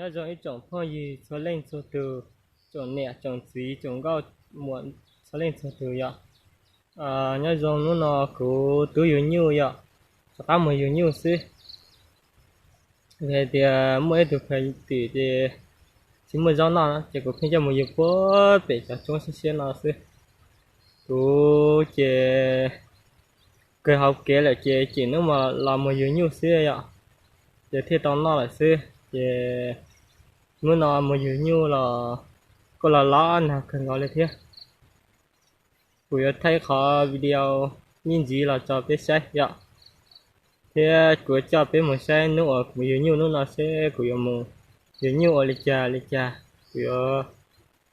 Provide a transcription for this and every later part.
Nyob zoo ib tsoom phooj ywg txhua leej txhua tus, tsoom niam tsoom txiv tsoom nkauj muam txhua leej txhua tus yom. Nyob zoo hnub no kuv tub yug nyuj yom, rov qab mus yug nyuj xwb. Vim hais tias muaj ib tug phaj tim ces tsis muaj zaub noj ces kuv pheej coj mus yug puag pem cov roob siab siab no xwb. Kuv ces kawg hauv kev lawm ces cem hnub no los mus yug nyuj xwb yom, ces thiaj tau noj lawm xwb. Ces hnub no mus yug nyuj los kuj los los nag kawg nkaus li thiab. Kuv yuav thaij qhov video ib ntxiv los tso peb saib yom, thiab kuv yuav coj peb mus saib hnub uas kuv mus yug nyuj hnub no seb kuv yuav mus yug nyuj ua li cas li cas. Kuv yuav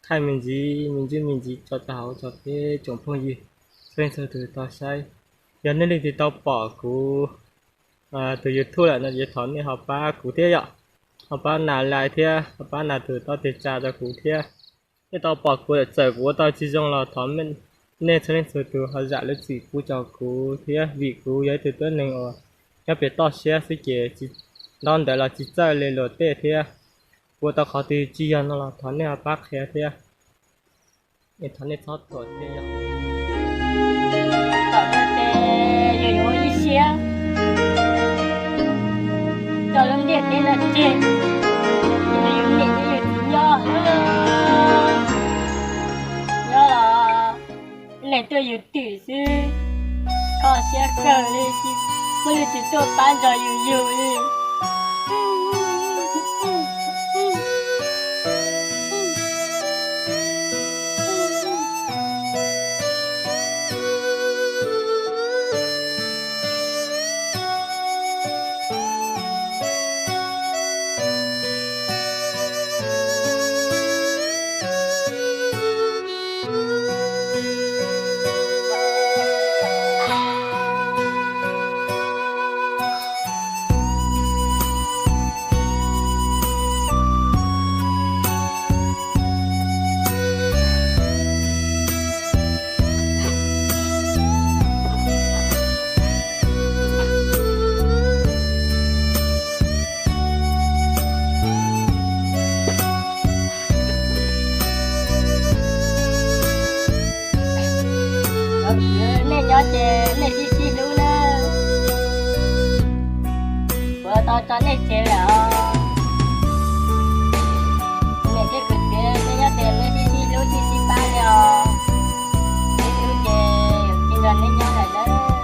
thaij me ntsis me ntsis me ntsis tso rau hauv rau peb tsoom phooj ywg txhua leej txhua tus tau saib. Yog nej leej twg tau pom kuv tus YouTube lawm no ces thov nej ho pab kuv thiab yom, ho pab nias like thiab ho pab nias tus tau tes tsa rau kuv thiab. Nej tau pom kuv lawm txawm kuv ua tau tsis zoo los thov nej txhua leej txhua tus ho zam lub txim pub rau kuv thiab, vim kuv yog ib tug tuab neeg uas nyob pem toj siab xwb ces ntaub ntawv los tsis txawj li luag tej thiab. Kuv ua tau qhov twg tsis yog no los thov nej ho pab qhia thiab. Es thov nej txhob thuam tej yog tom no ces yus yuav ua ib siab coj lub ntiaj teb no tseg, yus niam thiab yus txiv nyob, nyob los neeg tuaj yus twm xwb, kho siab kawg li, muaj leej twg tuaj pab nrog yus yug li. Nej nyob ces nej sib sib hlub nawb. Kuv tau tso nej tseg lawm os. Niam thiab kwv tij, nej nyob ces nej sib sib hlub sib sib pab li os. Sib hlub ces tsis nrog nej nyob lawm nawb.